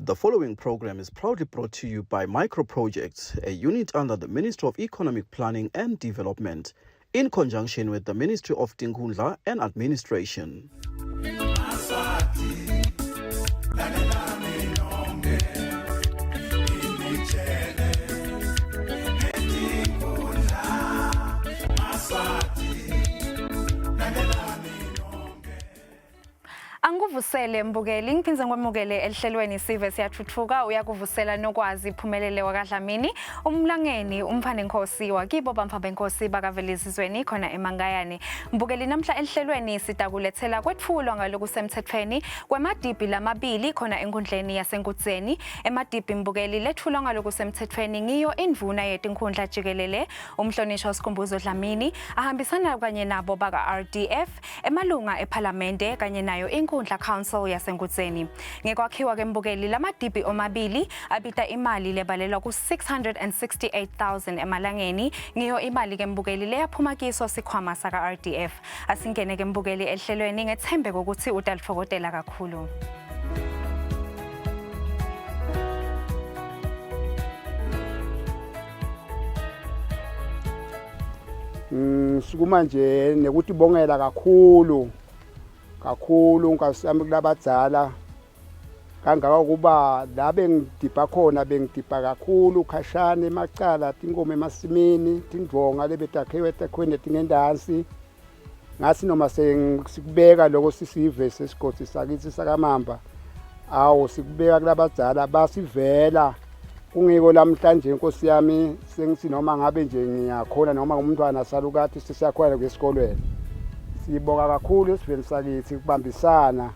The following program is proudly brought to you by Micro Projects, a unit under the Ministry of Economic Planning and Development, in conjunction with the Ministry of Tinkhundla and Administration. Angikuvusele mbukeli ngiphindze ngikwamukele elihlelweni sive siyathuthuka uyakuvusela nokwazi phumelele wakadlamini umlangeni umfanenkosi wakibo bamfabenkosi bakavelizizweni khona emangayane mbukeli namhla elihlelweni sitakulethela kwetfulwa ngalokusemthethweni kwemadibhi lamabili khona enkundleni yasenkudzeni emadibhi mbukeli letfulwa ngalokusemthethweni ngiyo indvuna yetinkhundla jikelele umhlonishwa Sikhumbuzo Dlamini ahambisana kanye nabo baka-RDF emalunga ephalamende kanye nayo inkundla council yasenkudzeni ngekwakhiwa kembukeli lamadibhi omabili abita imali lebalelwa ku-668,000 emalangeni ngiyo imali kembukeli leyaphuma kiso sikhwama saka-RDF asingene kembukeli ehlelweni ngethembe kokuthi utalitfokotela kakhulu Ngisukuma nje nekutibongela kakhulu kakhulu nkosi yami kulabadzala kangaka kuba la bengidibha khona bengidibha kakhulu khashane emacala tinkomo emasimini tindvonga lebetakhiwe etakhiweni letingentansi ngathi noma sikubeka lokho sisive sesigodzi sakithi sakamamba awu sikubeka kulabadzala basivela kungiko lamhlanje inkosi yami sengithi noma ngabe nje ngiyakhona noma umntwana salukati sesiyakhona kuye esikolweni sibonga kakhulu esiveni sakithi kubambisana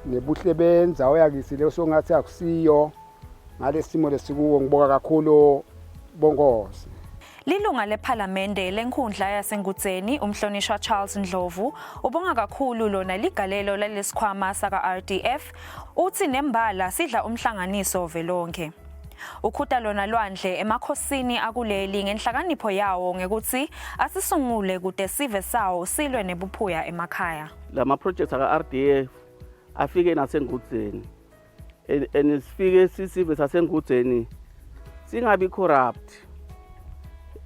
nebuhle bendzawo yakithi leyo songathi akusiyo ngalesimo lesikuwo ngibonga kakhulu bonkosi Lilunga lephalamende lenkhundla yasengudzeni umhlonishwa Charles Ndlovu ubonga kakhulu lona ligalelo lalesikhwama saka-RDF uthi nembala sidla umhlanganiso velonke. Ukhuta lona lwandle emakhosini akuleli ngenhlakanipho yawo ngekuthi asisungule kude sive sawo silwe nebuphuya emakhaya. Lama projects aka-RDF afike nasengudzeni and sifike sisive sasengudzeni singabi corrupt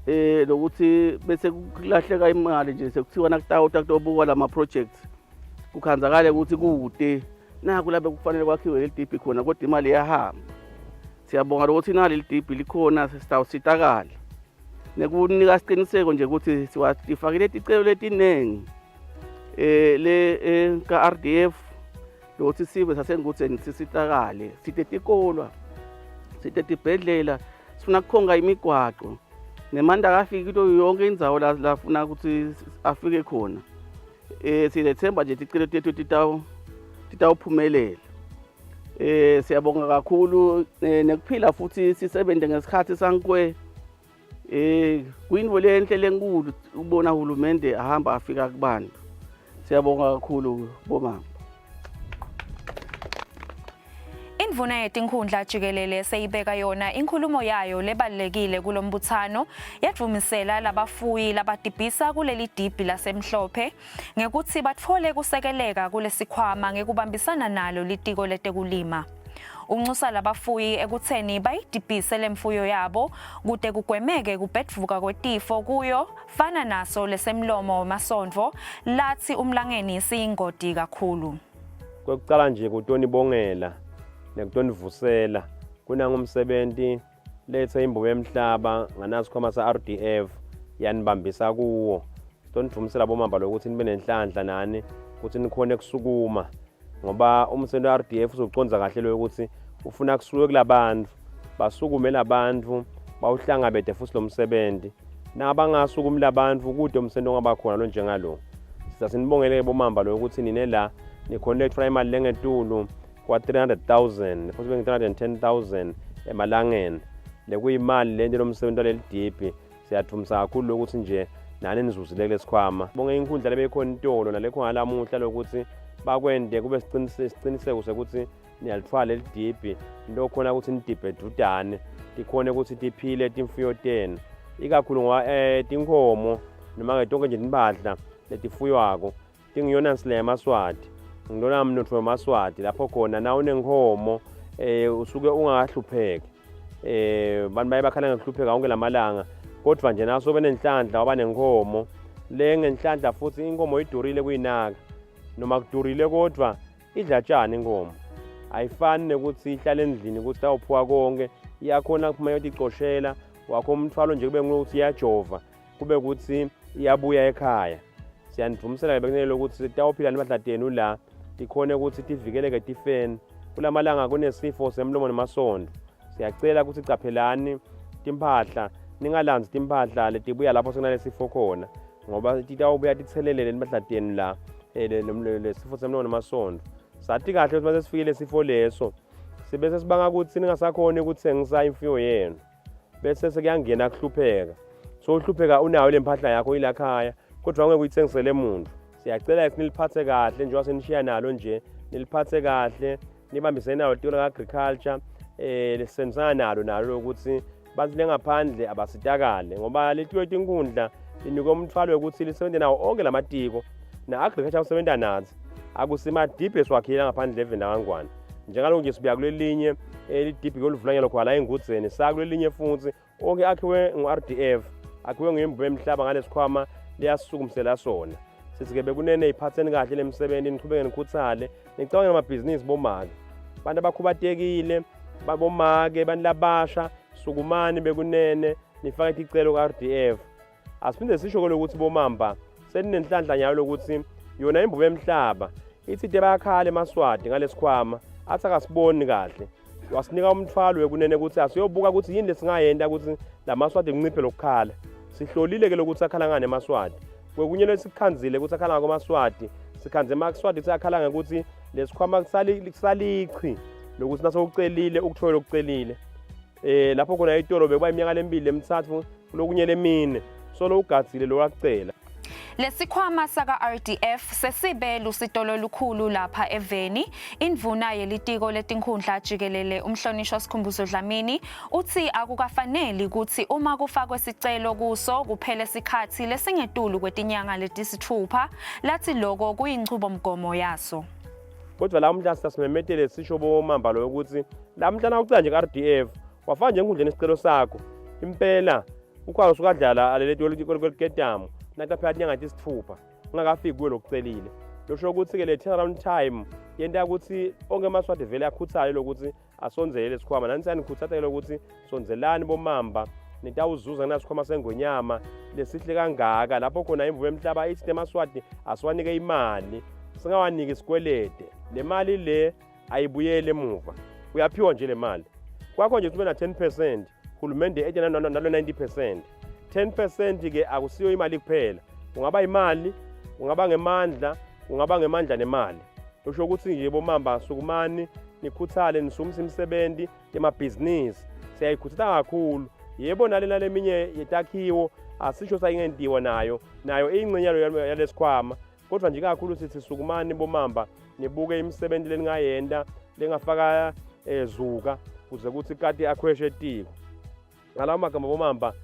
eh lokuthi bese kulahleka imali nje sekuthiwa nakutawuta kutobukwa lama projects kukhanzakale ukuthi kude naku lapho kufanele kwakhiwe leli dibhi khona kodwa imali iyahamba siyabonga lokuthi naleli dibhi likhona sitawusitakala nekunika siqiniseko nje ukuthi siwatifakile ticelo letiningi eh le eh, ka RDF lokuthi sive sasengudzeni sisitakale site tikolwa site tibhedlela sifuna kukhonga imigwaco nemandla akafiki kuyo yonke indzawo lafuna ukuthi afike khona eh silethemba nje ticelo tethu titawu titawuphumelela eh siyabonga kakhulu eh, nekuphila futhi sisebenze ngesikhathi sankwe eh kuyinto lenhle lenkulu ubona uhulumende ahamba afika kubantu siyabonga kakhulu bomama Indvuna yetinkhundla jikelele seyibeka yona inkhulumo yayo lebalulekile kulombuthano yadvumisela labafuyi labadibhisa kuleli dibhi lasemhlophe ngekutsi batfole kusekeleka kulesikhwama ngekubambisana nalo litiko letekulima. Unxusa labafuyi ekutheni bayidibhise lemfuyo yabo kute kugwemeke kubhedvuka kwetifo kuyo fana naso lesemlomo wemasondvo lathi umlangeni siyingoti kakhulu. Kwekucala nje kutonibongela nekutonivusela kunangumsebenti lethe imbobo yemhlaba nganasikhwama sa-RDF yanibambisa kuwo sitonivumisela bomamba lokuthi nibe nenhlanhla nani ukuthi nikhone kusukuma ngoba umsebenzi we-RDF uzoconza kahle loyo ukuthi ufuna kusuke kulabantu basukume labantu bawuhlangabede futhi lo msebenzi nabangasukumi labantu kude umsebenzi ongaba khona lo njengalo sizasinibongele bomamba loyo ukuthi nine la nikhonile kuthola imali lengetulu kwa-300,000 futhi bengi-310,000 emalangeni lekuyimali lento lomsebenzi waleli dibhi siyathumisa kakhulu lokuthi nje nani nizuzile kulesikhwama bonke inkundla lebeyikhona itolo nalekhona lamuhla lokuthi bakwende kube siciniseko sekuthi niyalithwala leli dibhi into khona ukuthi nidibhe dudane tikhone ukuthi tiphile timfuyo tenu ikakhulu ngoba um tinkhomo noma-ke tonke nje timpahla letifuywako tingiyona nsila yamaswati ngilona mnotfo wemaswati lapho khona na unenkhomo eh usuke ungakahlupheki eh bantu baye bakhala ngekuhlupheka wonke lamalanga kodwa nje naso benenhlanhla waba nenkomo le ngenhlanhla futhi inkomo idurile kuyinaka noma kudurile kodwa idla tshani inkomo ayifani nekuthi ihlale endlini ukuthi tawuphuka konke iyakhona kuphuma yoticoshela wakho umthwalo nje kube ngukuthi iyajova kube ukuthi iyabuya ekhaya siyanivumisela-ke bekunele ukuthi sitawuphila nibadladenu la tikhone ukuthi tivikeleke tifeni kulamalanga kunesifo semlomo nemasondo siyacela ukuthi caphelani timphahla ningalandzi timphahla letibuya lapho sekunalesifo khona ngoba titawubuya tithelelele timphahla tenu la eh, lesifo semlomo nemasondo sathi kahle ukuthi mase sifikile sifo leso sibe sesibanga ukuthi ningasakhoni ukuthengisa imfuyo yenu bese sekuyangena kuhlupheka so uhlupheka unayo le mpahla yakho ilakhaya kodwa ngeke uyithengisele muntu siyacela niliphathe kahle njengoba senishiya nalo nje niliphathe kahle nibambisene nalo tiko laka-agriculture eh lisebenzisana nalo nalo ukuthi bathi lengaphandle abasitakale ngoba lethiwe tinkundla linikwe umthwalo wokuthi lisebenze nawo onke lamatiko na-agriculture usebenza nathi akusimadibhi esiwakhile ngaphandle eveni lakangwane njengalokhu nje sibuya kulelinye elidibhi koluvulanyelo khona la engudzeni sakulelinye futhi onke akhiwe ngu-RDF akhiwe ngemvume yemhlaba ngalesikhwama liyasisukumisela sona sithi-ke bekunene iphatheni kahle le misebenzi niqhubeke nikhuthale nicabange namabhizinisi bomake abantu abakhubatekile babomake abantu labasha sukumani bekunene nifake ticelo ka-RDF Asiphinde sisho ke lokuthi bomamba seninenhlanhla nyayo lokuthi yona imbubo yemhlaba ithi te bayakhala emaswati ngalesikhwama athi akasiboni kahle wasinika umthwalo wekunene ukuthi asiyobuka ukuthi yini lesingayenta ukuthi lamaswati kunciphe lokukhala sihlolile ke lokuthi akhala ngani emaswati kwekunye lesikukhanzile ukuthi akhala ngako emaswati sikhanze emaswati ukuthi akhala ngokuthi lesikhwama kusalichi lokuthi nasewucelile ukuthola okucelile eh lapho khona itolo bekuba iminyaka lemibili lemithathu kulokunye lemine solo ugadzile lo wakucela Lesikhwama saka-RDF sesibe lusitolo olukhulu lapha eveni. Indvuna yelitiko letinkhundla jikelele umhlonishwa Sikhumbuzo Dlamini uthi akukafaneli ukuthi uma kufakwe sicelo kuso kuphele sikhathi lesingetulu kwetinyanga letisithupha, lathi loko kuyinchubomgomo yaso. Kodwa la mhla sasimemetele sisho bomamba lo ukuthi la mhla nawucela nje ka-RDF wafaka nje enkundleni isicelo sakho impela ukhwalo usukadlala aleleti kwelikedamu nacaphela tinyanga tisithupha ungakafiki kuwe lokucelile losho ukuthi-ke le turnaround time yenta ukuthi onke amaswadi vele akhuthale lokuthi asondzele lesikhwama nani siyanikhutsatela ukuthi sondzelani bomamba nitawuzuza kunasikhwama sengonyama lesihle kangaka lapho khona imvume emhlaba ithi emaswati asiwanike imali singawaniki isikwelede le mali le ayibuyeli emuva uyaphiwa nje le mali kwakho nje ube na 10 percent hulumende ete nalo 90 percent 10 percent ke akusiyo imali kuphela kungaba imali kungaba ngemandla kungaba ngemandla nemali kusho ukuthi nje bomamba sukumani nikhuthale nisukumise imisebenzi yemabhizinisi siyayikhuthatha kakhulu yebo nalena leminye yetakhiwo asisho sayingentiwa nayo nayo iyingxenye yalesikhwama kodwa nje kakhulu sithi sukumani bomamba nibuke imisebenzi leningayenta lengafaka eh, zuka kuze kuthi kati akhweshe etiko ngalawo magama bomamba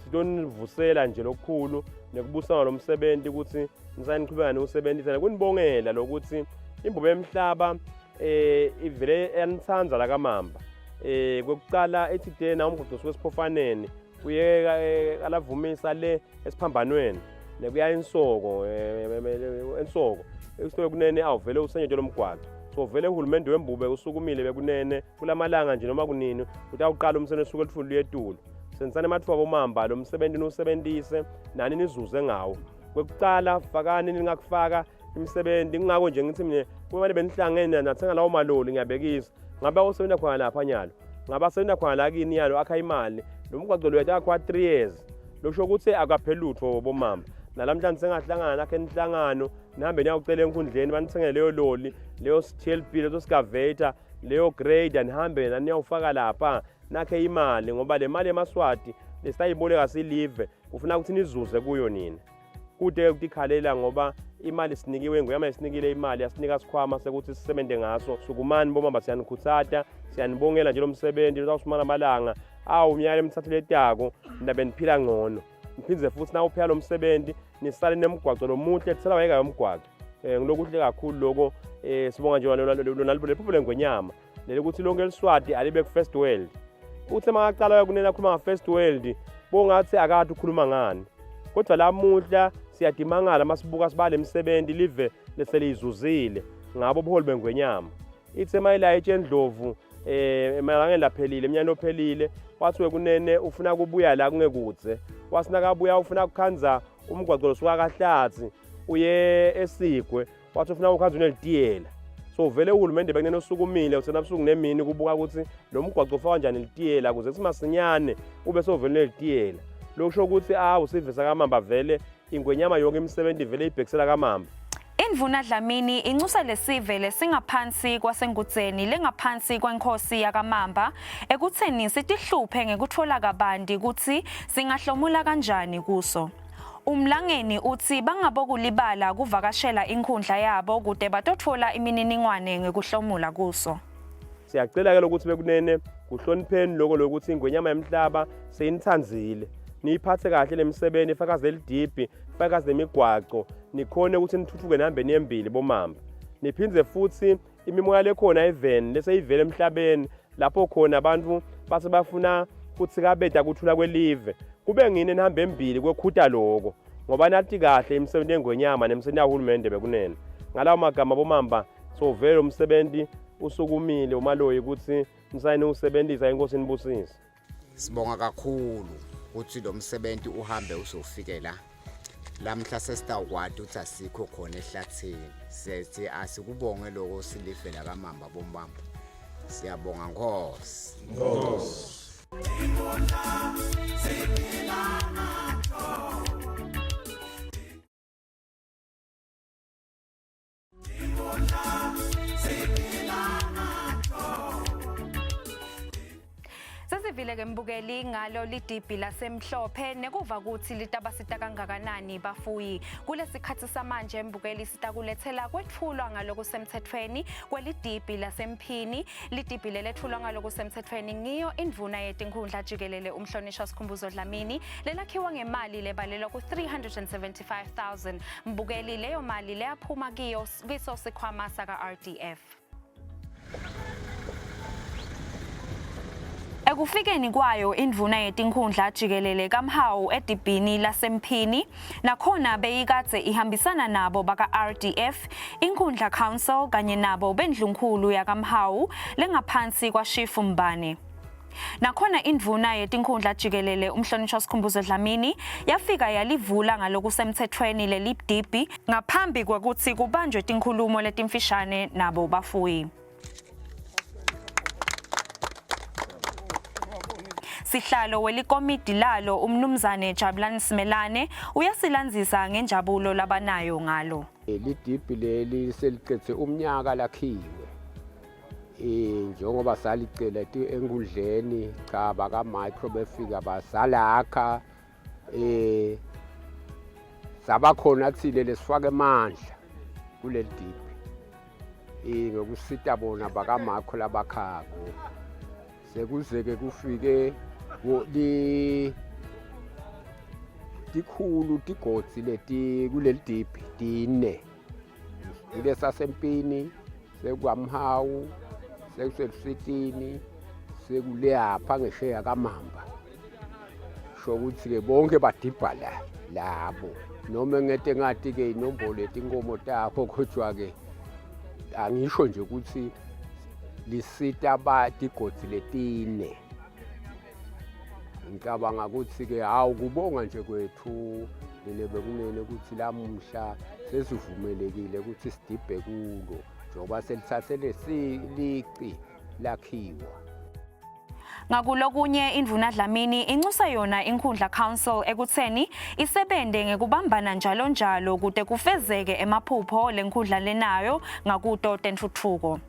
sitonivusela nje lokukhulu nekubusana lo msebenzi ukuthi nisaniqhubeka niwusebenzisa nekunibongela lokuthi imbobo yemhlaba eh ivele yanithanza la kamamba eh kwekuqala ethi dena umgodo usuke esiphofaneni uyeka eh, alavumisa le esiphambanweni nekuya ensoko eh, eh, ensoko ekusuke kunene awuvele usenyetwe lomgwaqo so vele uhulumende wembube usukumile bekunene kulamalanga nje noma kunini utawuqala umsebenzi osuke elithuli luyetulu senzisana amathuba bomamba lo msebenzi niwusebenzise nani nizuze ngawo kwekuqala fakani ningakufaka imisebenzi kungako nje ngithi mina kumele benihlangene nathenga lawo maloli ngiyabekisa ngabe awusebenza khona lapha nyalo ngabe asebenza khona la kini yalo akha imali lo mgwaqo lo yakha 3 years losho ukuthi akapheli lutho bomama nalamhlanje sengahlangana nakhe inhlangano nihambe niyawucela enkundleni banithengele leyo loli leyo TLB leso scavator leyo grader nihambe naniyawufaka lapha nakhe imali ngoba le mali yemaswati lesisayiboleka silive kufuna ukuthi nizuze kuyo nina kude ukutikhalela ngoba imali sinikiwe nguyama isinikile imali yasinika sikhwama sekuthi sisebenze ngaso sukumani bomamba siyanikhuthata siyanibongela nje lo msebenzi lotawusimana amalanga awu iminyaka lemithathu letako nidabe niphila ngcono niphinde futhi nawuphela lo msebenzi nisale nemgwaco lomuhle thela wayeka yomgwaco um ngilokuhle kakhulu loko um sibonga nje lona lephupho lengwenyama Lelikuthi lonke eliswati alibe ku-first world. Uthe makaqala kunena akhuluma nga-first world, bongathi akade ukhuluma ngani. Kodwa lamuhla siyadimangala masibuka sibale imisebenzi live leseliyizuzile ngabo ubuholi bengwenyama. Ithe mayila etshendlovu eh emalangeni laphelile eminyakeni ophelile wathi wekunene ufuna kubuya la kungekudze wathi nakabuya ufuna kukhanza umgwaqo losuka kahlathi uye esigwe wathi ufuna ukhanza unelitiyela. So vele uhulumende bekunene usukumile usena busuku nemini kubuka ukuthi lo mgwaqo ufakwa kanjani litiyela ukuze kuthi masinyane ube sovele unelitiyela. Lokusho ukuthi awu sive sakamamba vele ingwenyama yonke imisebenzi vele ibhekisela kamamba. Indvuna Dlamini inxusa lesive lesingaphansi kwaseNgudzeni lengaphansi kwenkosi yakaMamba ekutheni sitihluphe ngekutfola kabanti kutsi singahlomula kanjani kuso. Umlangeni utsi bangabokulibala kuvakashela inkhundla yabo kute batotfola imininingwane ngekuhlomula kuso. Siyacela ke lokuthi bekunene kuhlonipheni lokho lokuthi ingwenyama yemhlaba seyinithandzile. Niyiphathe kahle lemisebenzi ifakaze lidibhi, ifakaze nemigwaco, nikhone ukuthi nithuthuke nihambe niyembili bomamba. Niphindze futhi imimoya lekhona eveni leseyivele emhlabeni lapho khona abantu base bafuna kutsikabeta kuthula kwelive. Kube ngini nihambe embili kwekhuta loko ngoba nathi kahle imisebenzi yengwenyama nemisebenzi yahulumende bekunene. Ngalawo magama bomamba so vele umsebenzi usukumile umaloyi ukuthi nisayine usebenzisa inkosi nibusise. Sibonga kakhulu ukuthi lo msebenzi uhambe uzofike la. Lamhla sesitawukwati ukuthi asikho khona ehlathini. Sithi asikubonge lokho silive la kaMamba bombamba. Siyabonga Nkosi. Nkosi. Sesivile ke mbukeli ngalo lidibhi lasemhlophe nekuva ukuthi litabasita kangakanani bafuyi. Kulesikhathi samanje mbukeli sitakulethela kwetfulwa ngalokusemthethweni kwelidibhi lasemphini. Lidibhi lelethulwa ngalokusemthethweni ngiyo indvuna yetinkhundla jikelele umhlonishwa Sikhumbuzo Dlamini lelakhiwa ngemali lebalelwa ku-375,000. Mbukeli leyo mali leyaphuma kiyo kiso sikhwama saka-RDF. Ekufikeni kwayo indvuna yetinkhundla jikelele kaMhawu edibhini lasemphini nakhona beyikadze ihambisana nabo baka-RDF, Inkhundla Council kanye nabo bendlunkhulu yakaMhawu lengaphansi kwaShifu Mbane. Nakhona indvuna yetinkhundla jikelele umhlonishwa Sikhumbuzo Dlamini yafika yalivula ngalokusemthethweni leli dibhi ngaphambi kwekutsi kubanjwe tinkhulumo letimfishane nabo bafuyi. Sihlalo welikomidi lalo umnumzane Jabulani Simelane uyasilandzisa ngenjabulo labanayo ngalo. Lidibhi leli seliqedze umnyaka lakhiwe. Njengoba salicela enkundleni cha baka-micro befika basalakha sabakhona thile lesifaka emandla kuleli dibhi ngokusita bona bakamakho labakhako sekuze-ke kufike tikhulu tigodzi leti kuleli dibhi tine kulesasempini sekukwamhawu sekuselusitini sekuleyapha ngesheya kamamba sho ukuthi-ke bonke badibha la labo noma ngete ngati-ke inombolo yetinkomo takho kodwa-ke angisho nje ukuthi lisita tigodzi letine. Ngicabanga ukuthi-ke hawu kubonga nje kwethu nina bekunene ukuthi lamuhla sesivumelekile ukuthi sidibhe kulo njengoba selithathe lesi lici lakhiwa. Ngakulokunye indvuna Dlamini inxusa yona inkhundla council ekutheni isebente ngekubambana njalo njalo kute kufezeke emaphupho lenkhundla lenayo ngakuto tentfutfuko.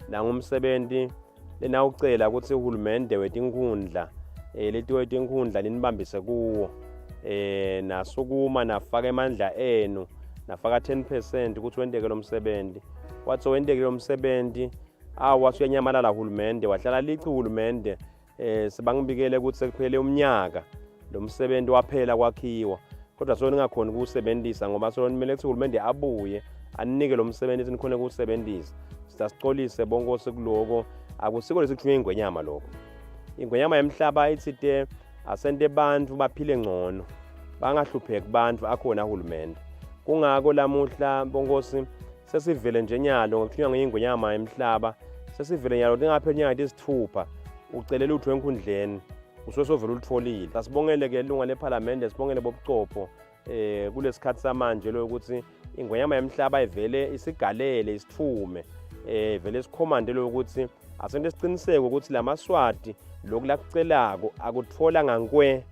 Nangumsebenzi lenawucela ukuthi uhulumende wetinkhundla letiwe tinkhundla linibambise kuwo nasukuma nafaka emandla enu nafaka 10% ukuthi wenteke lo msebenzi. Wathi wenteke lo msebenzi awu wathi uyanyamalala hulumende wahlala lici hulumende sebangibikele ukuthi sekuphele umnyaka lo msebenzi waphela kwakhiwa kodwa solo ningakhoni ukuwusebenzisa ngoba solo nimele ukuthi uhulumende abuye anike lo msebenzi nikhone ukuwusebenzisa. Sasicolise bonkosi kuloko. Akusiko lesikuthunywe ingwenyama lokho. Ingwenyama yemhlaba itsite asente bantfu baphile ngcono, bangahlupheki bantfu akhona hulumende. Kungako lamuhla bonkosi sesivele nje nyalo ngokuthunywa ngeyingwenyama yemhlaba, sesivele nyalo tingapheli inyanga tisithupha ucele lutho enkundleni usuke sovele ulutfolile. Asibongele ke ilunga lephalamende, sibongele bobucopho eh kulesikhathi samanje lokuthi ingwenyama yemhlaba ivele isigalele isithume eh vele isikhomande lokuthi asente isiqiniseko ukuthi lamaswati lokhu lakucelako akutfola ngankwe.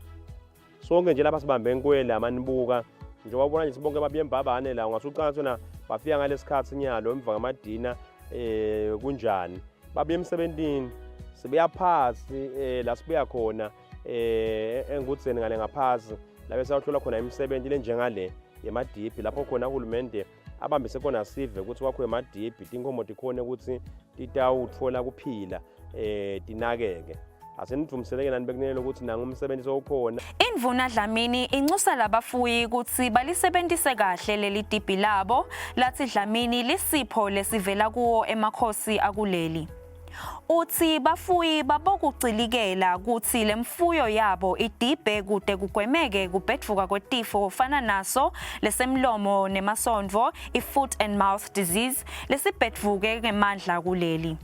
Sonke nje lapha sibambe nkwe la manibuka njengoba ubona nje sibonke babuye embabane la, ungasucanga thona bafika ngalesikhathi nyalo emva kwamadina eh kunjani babuye emsebentini, sibuya phasi eh la sibuya khona eh engudzeni ngale ngaphasi la bese awuhlola khona imisebenzi lenjengale yemadibhi, lapho khona uhulumende abambise khona sive ukuthi kwakhiwe emadibhi, tinkomo tikhone ukuthi titawutfola kuphila eh tinakeke. Asenidvumiseleke nani bekunele ukuthi nangu umsebenzi sowukhona. Indvuna Dlamini inxusa labafuyi kutsi balisebentise kahle leli dibhi labo, latsi Dlamini lisipho lesivela kuwo emakhosi akuleli. Utsi bafuyi babokucilikela kutsi lemfuyo yabo idibhe kute kugwemeke kubhedvuka kwetifo fana naso lesemlomo nemasondvo i-foot and mouth disease lesibhedvuke ngemandla kuleli.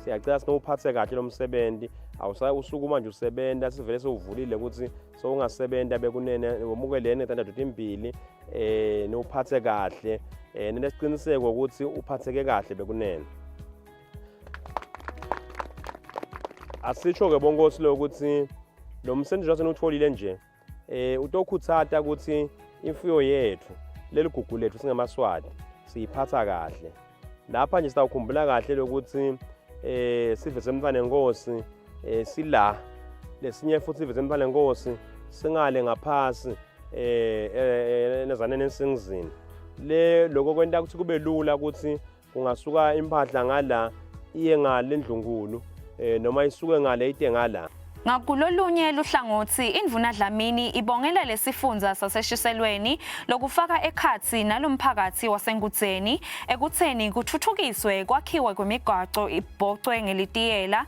Siyacela sinowuphathe kahle lo msebenzi, awusaye usukuma nje usebenta, sivele sewuvulile ukuthi sowungasebenta bekunene wemukelene ngetandathu timbili eh niwuphathe kahle eh ninesiqiniseko ukuthi uphatheke kahle bekunene. Asisho ke bonkosi lokuthi lo msebenzi lwasenutholile nje eh utokhutsata ukuthi imfuyo yethu leligugu lethu singemaswati siyiphatha kahle. Lapha nje sitawukhumbula kahle lokuthi eh sive semntfwana enkosi eh sila lesinye futhi sive semntfwana enkosi singale ngaphasi eh nezaneni ensingizini le lokho kwenta ukuthi kube lula ukuthi kungasuka impahla ngala iye ngale ndlunkulu eh noma isuke ngale ite ngala. Ngakulolunye luhlangotsi Indvuna Dlamini ibongela lesifundza saseshiselweni lokufaka ekhatsi nalomphakatsi wasengudzeni ekutseni kutfutfukiswe kwakhiwe kwemigwaco ibhocwe ngelitiyela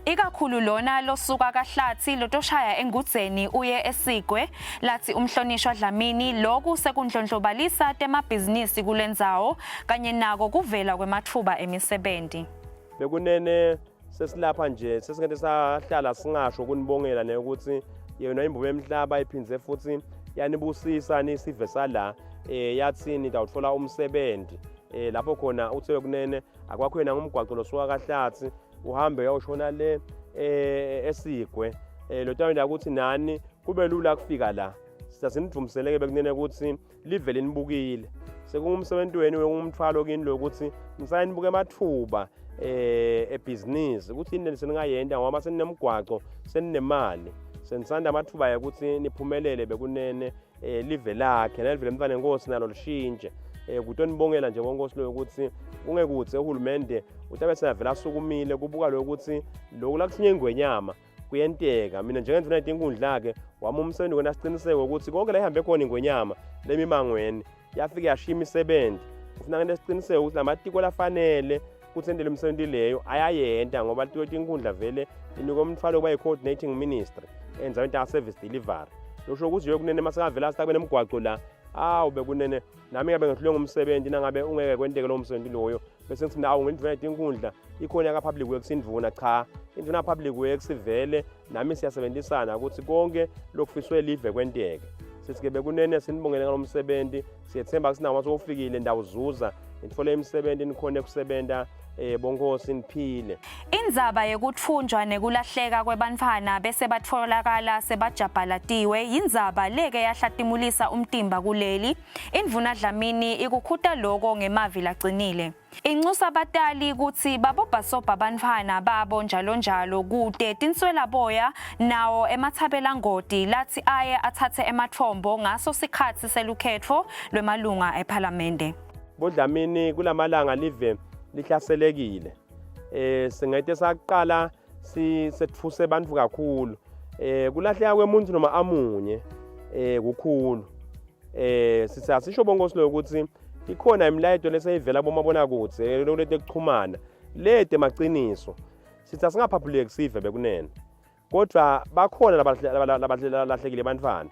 ikakhulu lona losuka kaHlathi lotoshaya eNgudzeni uye eSigwe. Latsi umhlonishwa Dlamini loku sekundlondlobalisa temabhizinisi kulendzawo kanye nako kuvela kwematfuba emisebenti. Bekunene sesilapha nje sesingeke sahlala singasho kunibongela nekuthi yona imvume yemhlaba iphindze futhi yanibusisa nisive sala eh yathi nitawutfola umsebenzi eh lapho khona uthe kunene akwakho yena ngumgwaqo losuka kaHlathi uhambe uyoshona le eh eSigwe eh lo tawenda ukuthi nani kube lula kufika la. Siyasinidvumiseleke bekunene ukuthi live linibukile, sekungumsebenzi wenu wengumthwalo kini lokuthi nisaye nibuke amathuba eh ebhizinisi ukuthi yini seningayenta ngoba seninemgwaco seninemali senisanda amathuba ukuthi niphumelele bekunene eh live lakhe nelive lemntwana enkosi nalo lishintshe. Kutonibongela nje bonkosi loyo ukuthi kungekuthe uhulumende utabe seyavela asukumile kubuka lokuthi lokhu lakusinye ingwenyama kuyenteka. Mina njengendvuna yetinkundla-ke wami umsebenzi wena siciniseko ukuthi konke la ihambe khona ingwenyama lemimangweni yafike yashiya imisebenzi, ufuna ngente siciniseko ukuthi lamatiko lafanele kuthi entele imisebenzi leyo ayayenta ngoba litiko tinkundla vele linikwe umthwalo kuba yi-coordinating ministry endzaweni ta-service delivery. Losho ukuthi nje kunene masekavela sitabe nemgwaco la awu bekunene nami ngabe ngehlulwe ngumsebenzi nangabe ungeke kwenteke lowo msebenzi loyo bese ngithi nawu ngendvuna yetinkundla ikhona yaka-public works indvuna. Cha, indvuna ya-public works vele nami siyasebenzisana ukuthi konke lokufiswe live kwenteke. Sithi-ke bekunene sinibongele ngalo msebenzi, siyethemba ukuthi nawo sowufikile ndawuzuza nitfole imisebenzi nikhone kusebenta bonkosi niphile. Indzaba yekutfunjwa nekulahleka kwebantfwana bese batfolakala sebajabhalatiwe yindzaba leke yahlatimulisa umtimba kuleli. Indvuna Dlamini ikukhuta loko ngemavi lacinile. Inxusa batali kutsi babobhasobha bantfwana babo njalo njalo kute tinswelaboya nawo emathabelangoti latsi aye atsatse ematfombo ngaso sikhatsi selukhetfo lwemalunga ephalamende. Bodlamini kulamalanga live lihlaselekile. Singete saqala sisetfuse bantfu kakhulu. Kulahleka kwemuntu noma amunye kukhulu. Sisasisho bonkosi lokuthi ikhona imilayeto leseyivela bomabonakudze lolete kuchumana lete maciniso. Sithi asingaphaphuleki sive bekunene. Kodwa bakhona labalahlekile bantwana.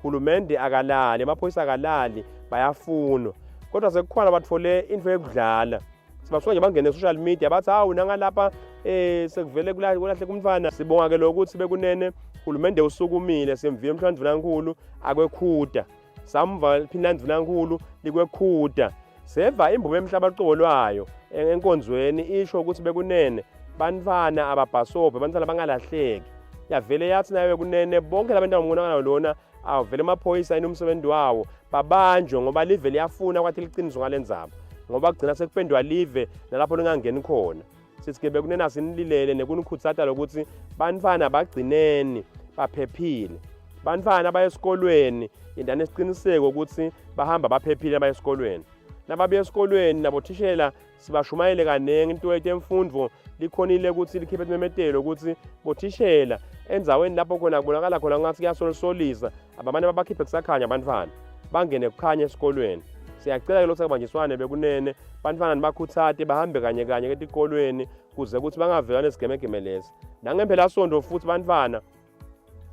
Hulumende akalali, amaphoyisa akalali, bayafunwa. Kodwa sekukhona bathole into yokudlala. Sibasuka nje bangene social media bathi hawu nangalapha eh sekuvele kulahleka umntwana. Sibonga ke lokuthi bekunene hulumende usukumile simvile umhlawumbe akwekhuda. Samva liphinda ndvunankulu likwekhuda. Seva imbume emhlaba qobo lwayo enkonzweni isho ukuthi bekunene bantwana ababhasobhe bantwana bangalahleki. Yavele yathi nayo bekunene bonke labantu abangibonakala lona awuvele amaphoyisa yini umsebenzi wawo babanjwe ngoba live liyafuna kwathi liqiniso ngale ndzaba ngoba kugcina sekupendwa live nalapho lingangeni khona. Sithi ke bekunena sinililele nekunikhutsata lokuthi bantfwana bagcineni baphephile. Bantfwana baye esikolweni yentani isiqiniseko ukuthi bahamba baphephile baye esikolweni. Nababuya esikolweni nabothishela sibashumayele kaningi into yetemfundvo likhonile ukuthi likhiphe imemetelo ukuthi bothishela endzaweni lapho khona kubonakala khona ngathi kuyasolisolisa abamane babakhiphe kusakhanya abantwana bangene kukhanya esikolweni. Siyacela ke lokhu sekubanjiswane bekunene bantwana nibakhuthate bahambe kanye kanye etikolweni kuze ukuthi bangavelwa nesigemegeme lesi. Nangempela sonto futhi bantwana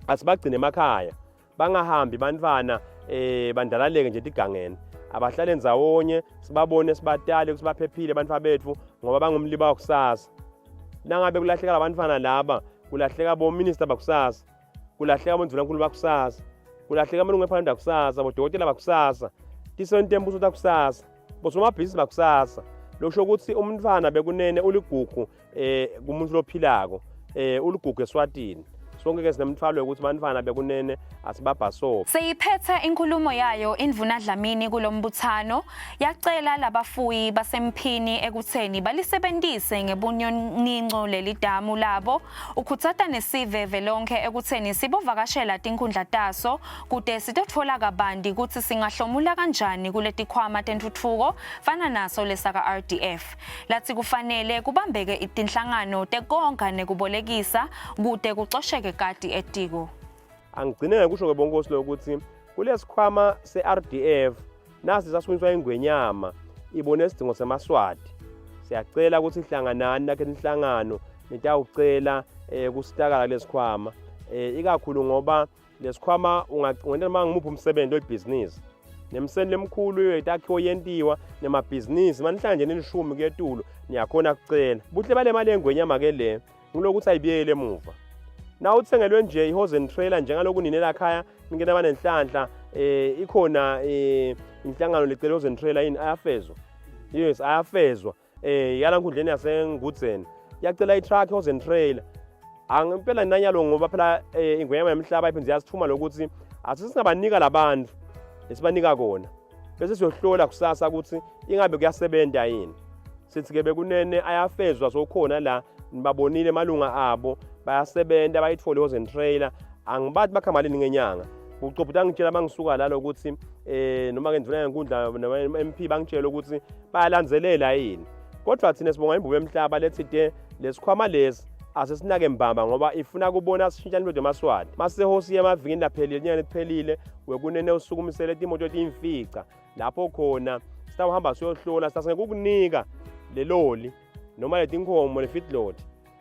asibagcine emakhaya bangahambi bantwana eh bandalaleke nje etigangeni abahlale ndzawonye sibabone sibatale ukuthi baphephile bantwana bethu ngoba bangumliba wakusasa. Nangabe kulahleka labantwana laba kulahleka bominister bakusasa, kulahleka abondvunankulu bakusasa, kulahleka amalungu ephalamende akusasa, bodokotela bakusasa, tisebenti tembuso takusasa, bosomabhizinisi bakusasa. Lokusho ukuthi umntwana bekunene uligugu eh kumuntu lophilako eh uligugu eSwatini. Sonke ke sinemthwalo yokuthi bantwana bekunene asibabhasope. Seyiphethe inkulumo yayo Indvuna Dlamini kulombuthano yacela labafuyi basemphini ekutheni balisebentise ngebunyoninco leli damu labo. Ukhutsata nesive velonke ekutheni sibovakashela tinkhundla taso kute sitotfola kabanti kutsi singahlomula kanjani kuletikhwama tentfutfuko fana naso lesaka RDF. Latsi kufanele kubambeke tinhlangano tekonga nekubolekisa kute kucosheke kati etiko. Angigcine ngekusho ke bonkosi lokuthi kulesikhwama se-RDF nasi sasukunyiswa ingwenyama ibone isidingo semaswati. Siyacela ukuthi hlanganani nakhe inhlangano nitawucela eh, kusitakala kulesikhwama eh, ikakhulu ngoba lesikhwama ungenta noma ngimuphi umsebenzi webhizinisi nemseni lemkhulu itakhiwo yentiwa nemabhizinisi manihlanje nilishumi kuyetulu niyakhona kucela. Buhle bale mali yengwenyama ke le ngilokuthi ayibuyele emuva. Na uthengelwe nje i-hose and trailer njengaloku nina lakhaya nike naba nenhlanhla eh ikhona eh inhlangano lecela hose and trailer yini ayafezwa. Yes, ayafezwa. Eh yala nkundleni yasengudzeni yacela i-truck hose and trailer. Angempela nanyalo ngoba phela eh, ingwenyama yemhlaba iphinde yasithuma lokuthi asisingabanika labantu esibanika kona bese siyohlola kusasa ukuthi ingabe kuyasebenza yini. Sithi ke bekunene ayafezwa sokhona la nibabonile amalunga abo bayasebenza bayithole hose and trailer angibathi bakha malini ngenyanga. Ucophuta angitshela bangisuka lalo ukuthi eh noma ke ndvuna yenkundla noma MP bangitshela ukuthi bayalandzelela yini. Kodwa thina sibonga imbubo yemhlaba lethi te lesikhwama lesi asesinake mbamba ngoba ifuna kubona sishintsha impilo yemaswati. Masehosi yemavikini laphelile inyanga lephelile wekunene usukumisele timoto tiyimfica lapho khona sitawuhamba siyohlola sasingekukunika leloli noma letinkomo lefeedlot.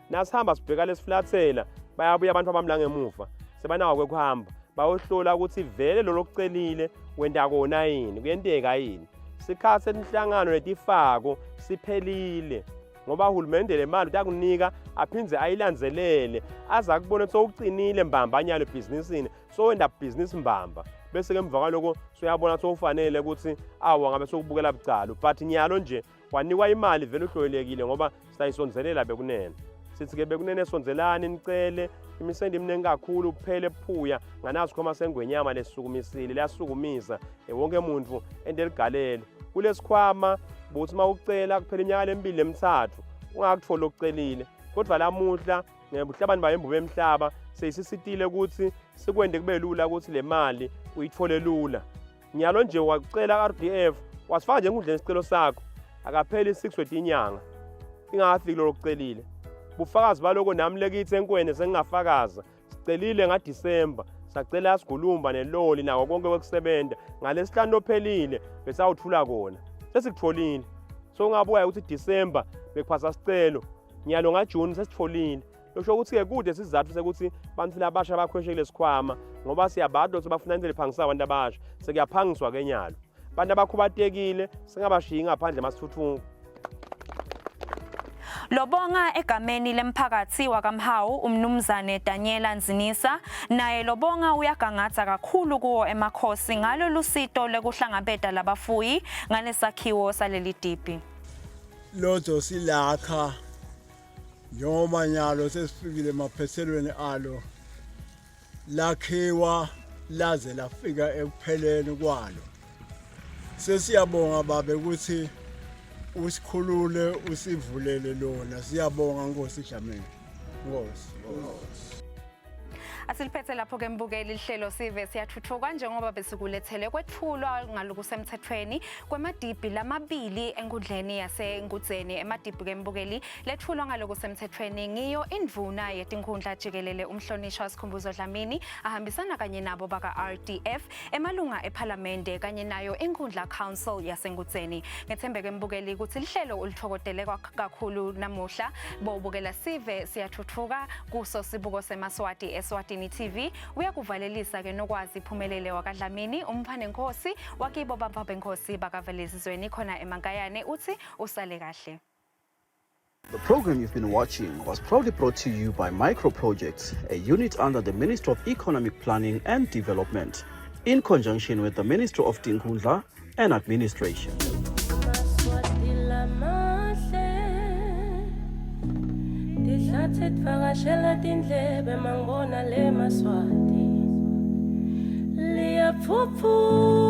Nasihamba sibheka lesiflathela bayabuya abantu abami la ngemuva sebanawo kwekuhamba bayohlola ukuthi vele lolo kucelile wenta kona yini kuyenteka yini. Sikhathi senhlangano letifako siphelile ngoba uhulumende le mali utakunika aphindze ayilandzelele aze akubone ukuthi sowuqinile mbamba nyalo ebhizinisini sowenda bhizinisi mbamba bese ke emva kwaloko soyabona ukuthi ufanele ukuthi awa ngabe sokubukela bucala but nyalo nje wanikwa imali vele uhloyelekile ngoba sayisonzelela bekunene. Sithi ke bekunene sonzelani nicele imisende iminingi kakhulu kuphele ephuya nganaso khoma sengwenyama lesukumisile liyasukumisa wonke umuntu ente ligalelo kulesikhwama buthi uma ucela kuphela iminyaka lemibili lemithathu ungakutholi okucelile kodwa lamuhla ngebuhlabani bayo imbubo yemhlaba seyisisitile ukuthi sikwende kube lula ukuthi le mali uyithole lula. Nyalo nje wacela RDF wasifaka nje enkundleni isicelo sakho akapheli 6 wetinyanga ingakafiki lolo kucelile. Bufakazi baloko nami lekithi enkwene sengingafakaza sicelile ngaDisemba sacela sigulumba neloli nako konke kwekusebenza ngalesihlanu lophelile besawuthula kona sesikutholile. So ungabuka ukuthi December bekuphasa sicelo Nyalo ngaJune sesitfolile. Losho ukuthi-ke kude sizathu sekuthi bantfu labasha bakhweshe kulesikhwama ngoba siyabati ukuthi bafuna into lephangisa abantu abasha. Sekuyaphangiswa-ke nyalo. Abantu abakhubatekile singabashiyi ngaphandle masithuthuka. Lobonga egameni lemphakathi wakaMhawu umnumzane Daniela Nzinisa naye lobonga uyagangatha kakhulu kuwo emakhosi ngalo lusito lekuhlangabeta labafuyi ngalesakhiwo saleli dibhi. Lotho silakha njengoba nyalo sesifikile emaphethelweni alo lakhiwa laze lafika ekupheleni kwalo sesiyabonga babe ukuthi usikhulule usivulele lona siyabonga nkosi Dlamini nkosi Asiliphethe lapho ke mbukeli lihlelo sive siyathuthuka njengoba besikulethele kwethulwa ngalokusemthethweni kwemadibhi lamabili enkundleni yaseNgudzeni emadibhi ke mbukeli lethulwa ngalokusemthethweni ngiyo indvuna yetinkhundla jikelele umhlonishwa Sikhumbuzo Dlamini ahambisana kanye nabo baka RDF emalunga ephalamende kanye nayo inkundla council yaseNgudzeni ngethembeke mbukeli ukuthi lihlelo ulithokodele kakhulu namuhla bowubukela sive siyathuthuka kuso sibuko semaswati eSwatini TV uyakuvalelisa ke nokwazi Phumelele wakaDlamini umfanenkosi wakibo bamfabenkosi bakaVelezizweni khona eMankayane uthi usale kahle. The program you've been watching was proudly brought to you by Micro Projects, a unit under the Ministry of Economic Planning and Development, in conjunction with the Ministry of Tinkhundla and Administration. Tihlathe tivakashela tindlebe mangibona le maswati liyaphuphuka